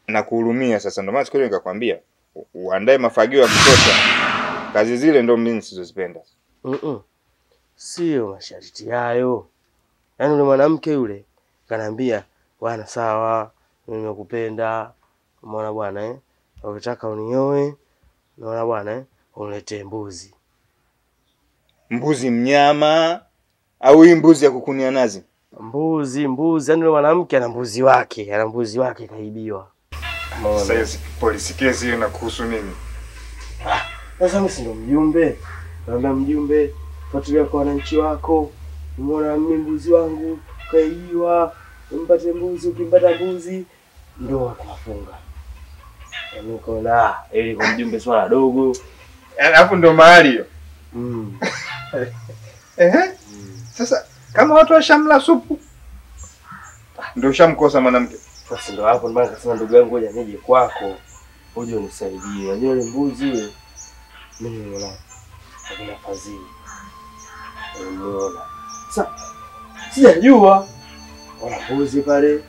Na kuhurumia sasa, ndio maana siku ile nikakwambia uandae mafagio ya kutosha. Kazi zile ndio mimi nisizozipenda. Sio masharti hayo. Yaani yule mwanamke yule kaniambia, bwana sawa, nimekupenda. Umeona bwana eh? Ukitaka unioe, unaona bwana eh? Uniletee mbuzi. Mbuzi mnyama au hii mbuzi ya kukunia nazi? Mbuzi, yaani yule mwanamke ana mbuzi wake, ana mbuzi wake kaibiwa. Sasa polisi kesi hiyo inakuhusu nini? Sasa mimi si ndo mjumbe. Naomba mjumbe, fuatilia kwa wananchi wako. Umeona mimi mbuzi wangu kaibiwa, umpate mbuzi, ukimpata mbuzi ndio atafunga. Yaani ukaona ili kwa mjumbe swala dogo. Alafu ndo mahali hiyo. Sasa kama watu washamla supu ndio ushamkosa mwanamke. Sasa ndio hapo ndio nikasema ndugu yangu ngoja nije kwako uje unisaidie. Unajua ile mbuzi ile mimi nimeona hakuna fadhili. Nimeona. Sasa sijajua wana mbuzi pale.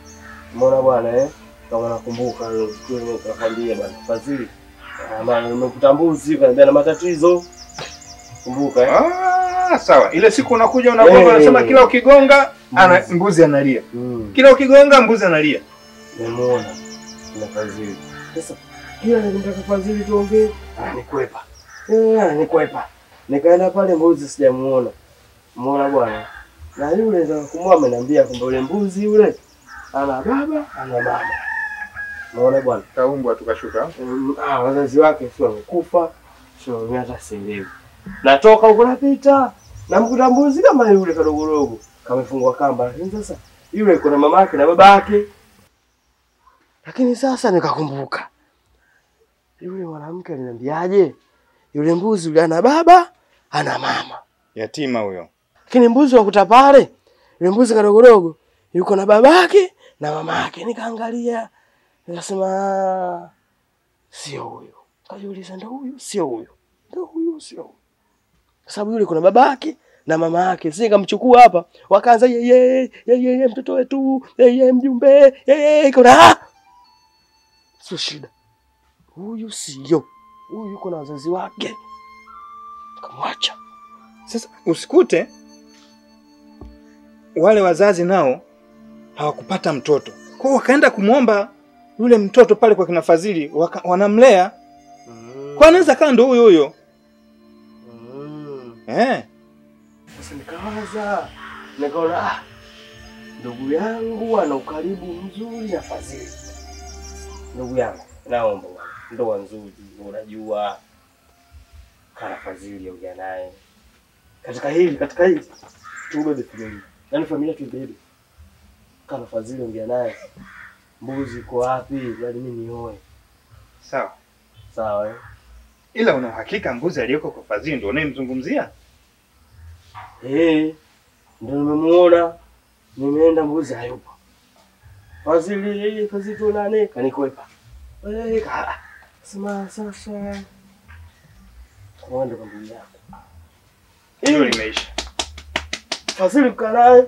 Umeona bwana eh? Kama nakumbuka leo nikakwambia bwana Fadhili. Maana nimekuta mbuzi kaniambia na matatizo. Kumbuka eh? Sawa. Ile siku unakuja unagonga unasema kila ukigonga mbuzi analia. Kila ukigonga mbuzi analia. Nimeona na Fadhili. Sasa kila nikimtaka Fadhili tuongee, anikwepa. Anikwepa. Nikaenda pale mbuzi sijamuona. Muona bwana. Na yule ndio kumwona ameniambia kwamba yule mbuzi yule ana baba, ana mama. Muona bwana. Kaumbwa tukashuka. Wazazi wake sio wamekufa, sio mimi hata sielewi. Natoka huko napita, namkuta mbuzi kama yule kadogo dogo, kamefungwa kamba. Lakini sasa yule yuko na mamake na babake. Lakini sasa nikakumbuka yule mwanamke aliniambiaje? Yule mbuzi yule ana baba, ana mama. Yatima huyo. Lakini mbuzi wakuta pale, yule mbuzi kadogo dogo yuko na babake na mamake. Nikaangalia, nikasema sio huyo. Kajiuliza ndio huyu, sio huyo. Ndio huyu, sio huyo. Kwa sababu yule kuna babake na mama yake. Sisi nikamchukua hapa, wakaanza yeye yeye mtoto wetu, yeye mjumbe, yeye kuna sio shida. Huyu sio. Huyu yuko na wazazi wake. Nikamwacha. Sasa usikute wale wazazi nao hawakupata mtoto. Kwa hiyo wakaenda kumuomba yule mtoto pale kwa kina Fadhili, wanamlea. Kwa anaweza kaa ndo huyo huyo. Sasa nikawaza, nikaona ndugu yangu ana ukaribu mzuri na Fadhili. Ndugu yangu, naomba bwana, ndoa nzuri, unajua kana Fadhili ongea naye. Katika hili tubebe familia. Yaani familia tuibebe. Kana Fadhili ongea naye. Mbuzi iko wapi? Yaani mimi nioe. Sawa. Sawa eh. Ila una hakika mbuzi aliyoko kwa Fadhili ndio unayemzungumzia? Ndio nimemuona. Nimeenda mbuzi hayupo. Fadhili tuonane, kanikwepa. Sema sasa. Kwenda kwa ndugu yako. Hilo limeisha. Fadhili kanaye.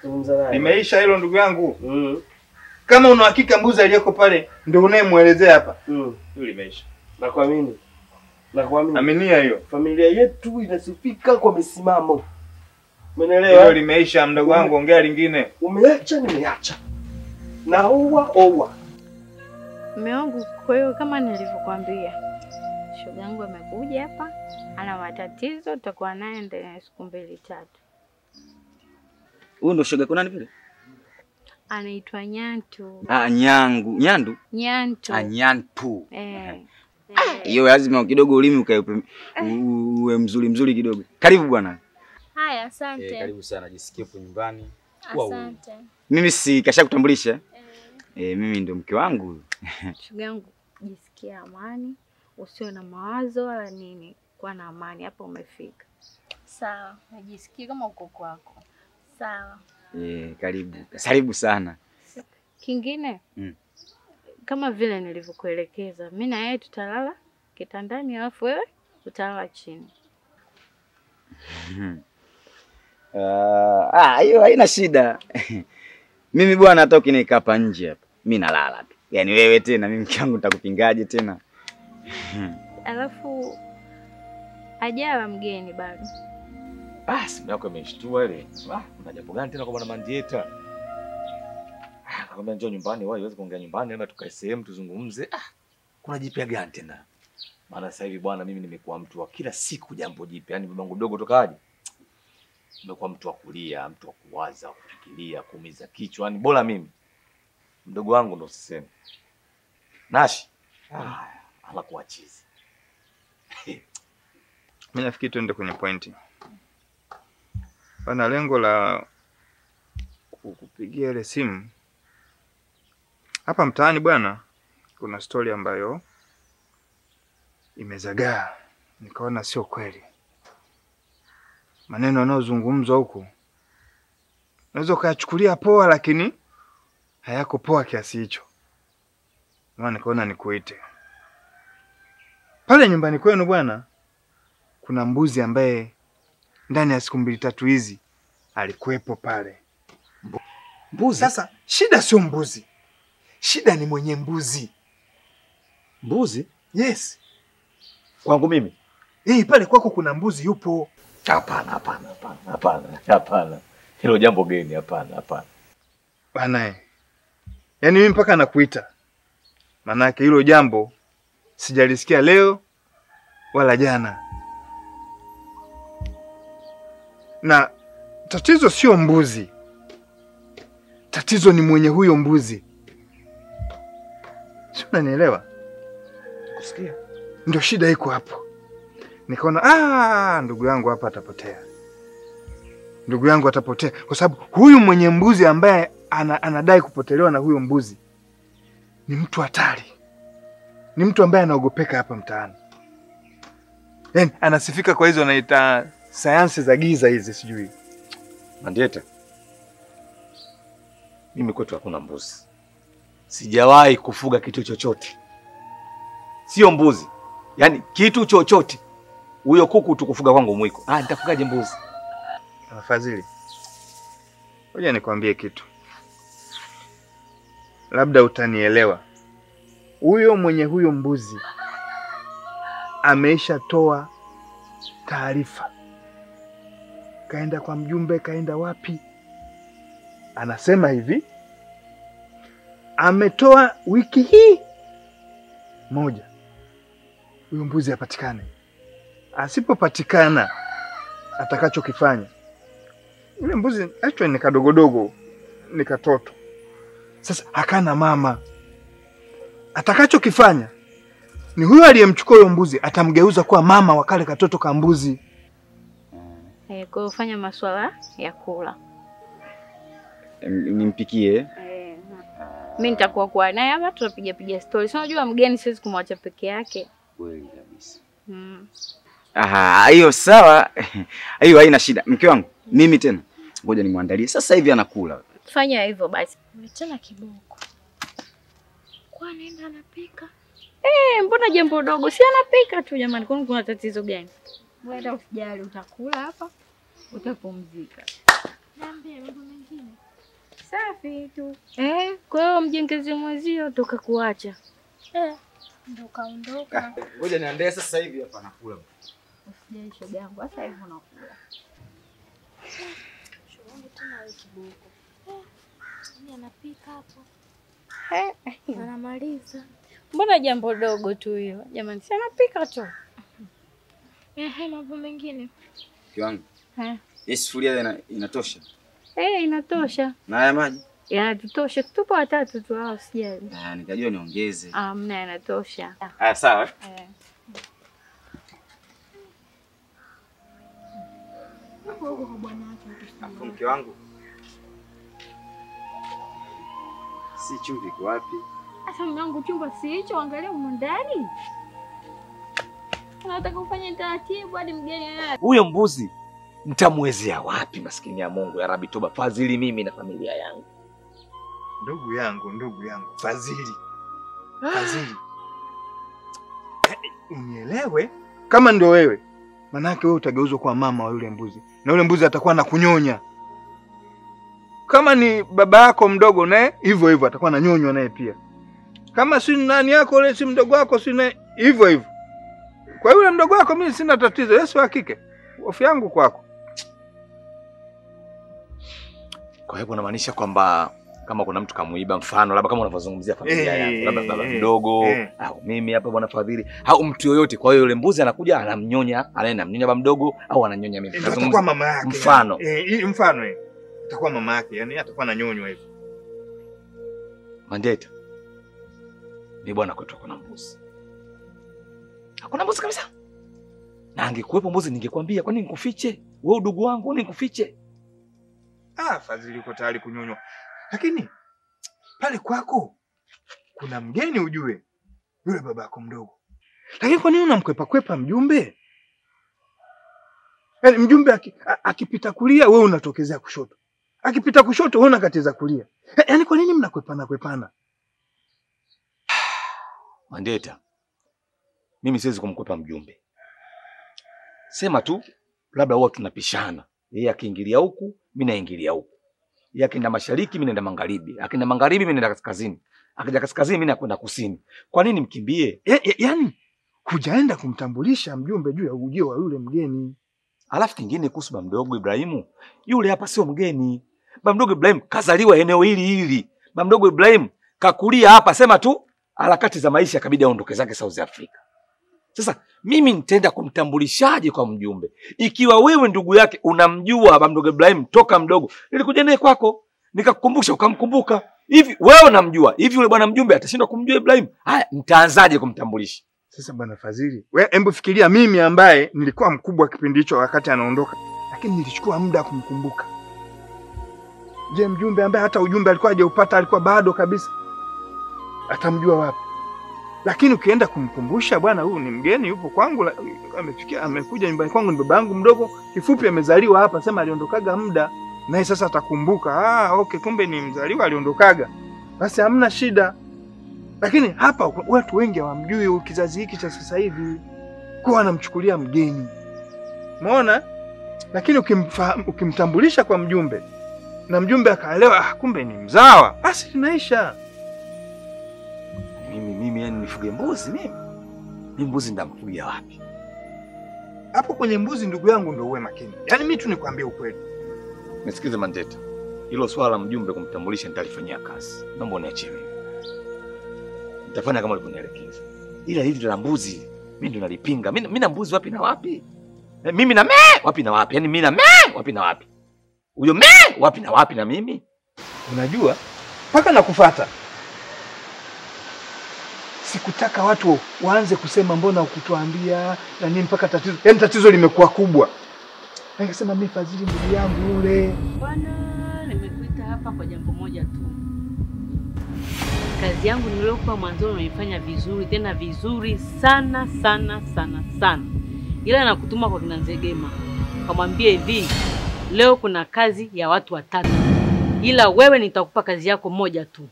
Zungumza naye. Limeisha hilo ndugu yangu. Kama una hakika mbuzi aliyoko pale ndio unayemuelezea hapa. Hilo limeisha. Nakuamini. Nakuamini. Aminia hiyo. Familia yetu inasifika kwa misimamo. Umeelewa? Hilo limeisha mdogo wangu, ongea lingine. Umeacha nimeacha. Na oa oa. Mume wangu, kwa hiyo kama nilivyokuambia, shoga yangu amekuja hapa, ana matatizo, tutakuwa naye ndani ya siku 2 3. Huyu ndo shoga yako nani vile? Anaitwa Nyantu. Nyangu. Nyandu? Nyantu. Nyantu. Hiyo lazima kidogo ulimi ukae uwe mzuri mzuri kidogo. Karibu bwana. Haya, asante. Karibu sana, jisikie hapo nyumbani. Asante. Mimi si kasha kutambulisha? Mimi ndo mke wangu. Shoga yangu, jisikie amani, usiwe na mawazo wala nini, kuwa na amani hapo umefika. Sawa. Najisikie kama uko kwako. Sawa. Karibu. Karibu sana. Kingine? Kama vile nilivyokuelekeza, mimi na yeye tutalala kitandani alafu wewe utalala chini. Hiyo haina shida. Mimi bwana hata ukiniweka hapa nje hapa, mimi nalala tu. Yaani wewe tena mimi mke wangu nitakupingaje tena? Alafu ajawa mgeni bado. Ah, simu yako imeshtua ile. Ah, kuna jambo gani tena kwa bwana Mandieta? Ah, nakwambia njoo nyumbani, wewe uweze kuongea nyumbani, labda tukae sehemu tuzungumze. Ah, kuna jipya gani tena? Maana sasa hivi bwana mimi nimekuwa mtu wa kila siku jambo jipya. Yaani babangu mdogo tokaje? Nimekuwa mtu wa kulia, mtu wa kuwaza, kufikiria, kuumiza kichwa. Yaani bora mimi. Mdogo wangu ndo usiseme. Nashi. Ah, anakuwa chizi. Mimi nafikiri tuende kwenye pointi. Bana, lengo la kukupigia ile simu hapa mtaani bwana, kuna story ambayo imezagaa, nikaona sio kweli. Maneno yanayozungumzwa huku unaweza ukayachukulia poa, lakini hayako poa kiasi hicho. Maana nikaona nikuite. Pale nyumbani kwenu bwana, kuna mbuzi ambaye ndani ya siku 2-3 hizi alikuwepo pale. Mbuzi? Sasa shida sio mbuzi. Shida ni mwenye mbuzi. Mbuzi? Yes. Kwangu mimi? Pale kwako kuna mbuzi yupo. Hapana, hapana, hapana, hapana, hapana. Hilo jambo geni, hapana, hapana. Bana. Yaani mimi mpaka nakuita. Manake hilo jambo sijalisikia leo wala jana. Na tatizo sio mbuzi. Tatizo ni mwenye huyo mbuzi. Sio, unanielewa? Kusikia. Ndio shida iko hapo. Nikaona ndugu yangu hapa atapotea. Ndugu yangu atapotea kwa sababu huyu mwenye mbuzi ambaye anadai kupotelewa na huyo mbuzi ni mtu hatari. Ni mtu ambaye anaogopeka hapa mtaani. Yaani anasifika kwa hizo anaita sayansi za giza hizi sijui. Mandieta, mimi kwetu hakuna mbuzi. Sijawahi kufuga kitu chochote. Sio mbuzi. Yaani kitu chochote. Huyo kuku tukufuga kwangu mwiko. Ah, nitafugaje mbuzi? Fadhili, ngoja nikwambie kitu. Labda utanielewa. Huyo mwenye huyo mbuzi ameishatoa taarifa. Kaenda kwa mjumbe, kaenda wapi? Anasema hivi, ametoa wiki hii moja huyo mbuzi apatikane. Asipopatikana, atakachokifanya yule mbuzi actually ni kadogodogo, ni katoto. Sasa hakana mama. Atakachokifanya ni huyo aliyemchukua huyo mbuzi atamgeuza kuwa mama wa kale katoto ka mbuzi. Kwa kufanya masuala ya kula. Nimpikie. Mimi nitakuwa kwa naye hapa tutapiga piga story. Si unajua mgeni siwezi kumwacha peke yake. Kweli kabisa. Aha, hiyo sawa. Hiyo haina shida. Mke wangu, mimi tena ngoja nimwandalie. Sasa hivi anakula. Fanya hivyo basi. Tena kiboko. Kwa anaenda anapika. Mbona jambo dogo? Si anapika tu jamani. Kwani kuna tatizo gani? Wewe hata usijali, utakula hapa, utapumzika. Niambie mambo mengine. Safi tu. Kwa hiyo mjengezi mwenzio toka kuacha. Ndio kaondoka. Ngoja niandae sasa hivi hapa nakula. Usijali shoga yangu, sasa hivi unakula. Shoga yangu tena wewe kiboko. Ni anapika hapo. Anamaliza. Mbona jambo dogo tu hilo? Jamani, si anapika tu. Mambo mengine. Kiwangu. Hii sufuria inatosha? Inatosha. Na haya maji? Yanatosha. Tupo watatu tu, hao sijali. Nikajua niongeze. Mna yanatosha. Sawa. Afu mke wangu. Si chumvi iko wapi? Sasa mume wangu chumba si hicho, angalia huko ndani. Unataka kufanya taratibu hadi mgeni yeye. Huyo mbuzi nitamwezea wapi maskini ya Mungu ya Rabbi toba Fadhili mimi na familia yangu. Ndugu yangu, Fadhili. Fadhili. Unielewe kama ndio wewe. Manake wewe utageuzwa kwa mama wa yule mbuzi. Na yule mbuzi atakuwa anakunyonya. Kama ni baba yako mdogo naye hivyo hivyo atakuwa ananyonywa naye pia. Kama si nani yako yule, si mdogo wako, si naye hivyo hivyo. Kwa yule mdogo wako mimi sina tatizo, Yesu wa kike. Hofu yangu kwako. Kwa hiyo unamaanisha kwamba kama kuna mtu kamuiba, mfano labda kama unavyozungumzia familia yako, labda baba mdogo au mimi hapa bwana Fadhili au mtu yoyote, kwa hiyo yule mbuzi anakuja anamnyonya, anaenda mnyonya baba mdogo au ananyonya mimi. Atakuwa mama yake. Mfano. Mfano atakuwa mama yake, yani atakuwa ananyonywa hivyo. Mandeta. Ni bwana kwetu kuna mbuzi. Hakuna mbuzi kabisa. Na angekuwepo mbuzi ningekwambia, kwa nini nikufiche? Wewe udugu wangu, nini nikufiche? Ah, Fadhili uko tayari kunyonywa. Lakini pale kwako kuna mgeni ujue, yule babako mdogo. Lakini kwa nini unamkwepa kwepa mjumbe? Yaani mjumbe akipita kulia wewe unatokezea kushoto. Akipita kushoto wewe unakatiza kulia. Yaani kwa nini mnakwepana kwepana? Mandeta, mimi siwezi kumkwepa mjumbe. Sema tu labda huwa tunapishana. Yeye akiingilia huku, mimi naingilia huku. Yeye akienda mashariki, mimi naenda magharibi. Akienda magharibi, mimi naenda kaskazini. Akija kaskazini, mimi nakwenda kusini. Kwa nini mkimbie? Yaani hujaenda kumtambulisha mjumbe juu ya ujio wa yule mgeni. Alafu kingine kuhusu baba mdogo Ibrahimu, yule hapa sio mgeni. Baba mdogo Ibrahim kazaliwa eneo hili hili. Baba mdogo Ibrahim kakulia hapa, sema tu harakati za maisha kabidi aondoke zake South Africa. Sasa mimi nitaenda kumtambulishaje kwa mjumbe ikiwa wewe ndugu yake unamjua baba mdogo Ibrahim toka mdogo? Nilikuja naye kwako nikakukumbusha ukamkumbuka. Hivi wewe unamjua? Hivi yule bwana mjumbe atashindwa kumjua Ibrahim? Haya, nitaanzaje kumtambulisha? Sasa bwana Fadhili, wewe hebu fikiria mimi ambaye nilikuwa mkubwa kipindi hicho wakati anaondoka, lakini nilichukua muda kumkumbuka. Je, mjumbe ambaye hata ujumbe alikuwa hajaupata, alikuwa bado kabisa, atamjua wapi? Lakini ukienda kumkumbusha, bwana huyu ni mgeni, yupo kwangu, amefikia, amekuja nyumbani kwangu, ni baba yangu mdogo, kifupi amezaliwa hapa, sema aliondokaga muda, naye sasa atakumbuka, ah okay, kumbe ni mzaliwa aliondokaga. Basi hamna shida. Lakini hapa watu wengi hawamjui kizazi hiki cha sasa hivi, kwa wanamchukulia mgeni. Umeona? Lakini ukimtambulisha kwa mjumbe na mjumbe akaelewa, ah kumbe ni mzawa, basi tunaisha. Mimi yani nifuge mbuzi mimi? Mimi mbuzi ndamfugia wapi? Hapo kwenye mbuzi ndugu yangu ndio uwe makini. Yaani mimi tu nikwambie ukweli. Nisikize Mandeta. Hilo swala la mjumbe kumtambulisha nitalifanyia kazi. Naomba uniachie mimi. Nitafanya kama ulivyonielekeza. Ila hili la mbuzi mimi ndo nalipinga. Mimi na mbuzi wapi na wapi? Mimi na me wapi na wapi? Yaani mimi na me wapi na wapi? Huyo me wapi na wapi na mimi? Unajua mpaka nakufuata. Sikutaka watu waanze kusema mbona hukutuambia na nini mpaka tatizo. Yaani tatizo limekuwa kubwa. Nikasema mimi Fadhili ndugu yangu yule. Bwana, nimekuita hapa kwa jambo moja tu. Kazi yangu niliyokuwa mwanzo naifanya vizuri, tena vizuri sana sana sana sana. Ila nakutuma kwa kina Nzegema. Kamwambie hivi, leo kuna kazi ya watu watatu. Ila wewe nitakupa kazi yako moja tu.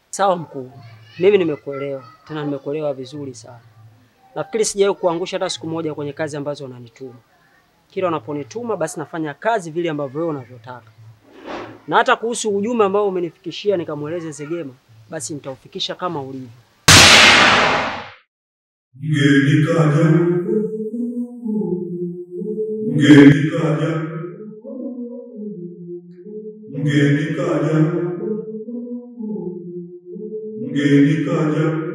Sawa mkuu. Mimi nimekuelewa, tena nimekuelewa vizuri sana. Nafikiri sijawahi kuangusha hata siku moja kwenye kazi ambazo wananituma. Kila wanaponituma basi nafanya kazi vile ambavyo wewe unavyotaka. Na hata kuhusu ujumbe ambao umenifikishia nikamueleze Nzegema, basi nitaufikisha kama ulivyo. Mgeni kaja. Mgeni kaja. Mgeni kaja. Mgeni kaja.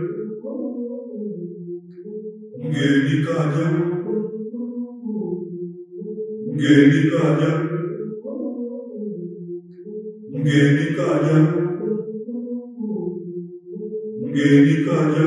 Mgeni kaja. Mgeni kaja. Mgeni kaja. Mgeni kaja.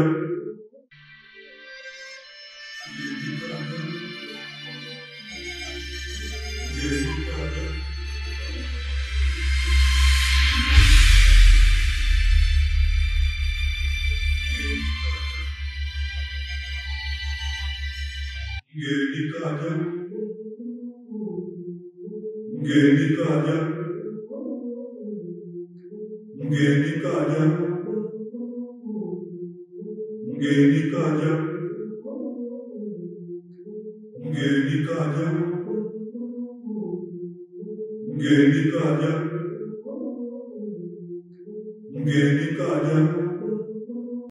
Mgeni kaja. Mgeni kaja. Mgeni kaja. Mgeni kaja. Mgeni kaja. Mgeni kaja. Mgeni kaja.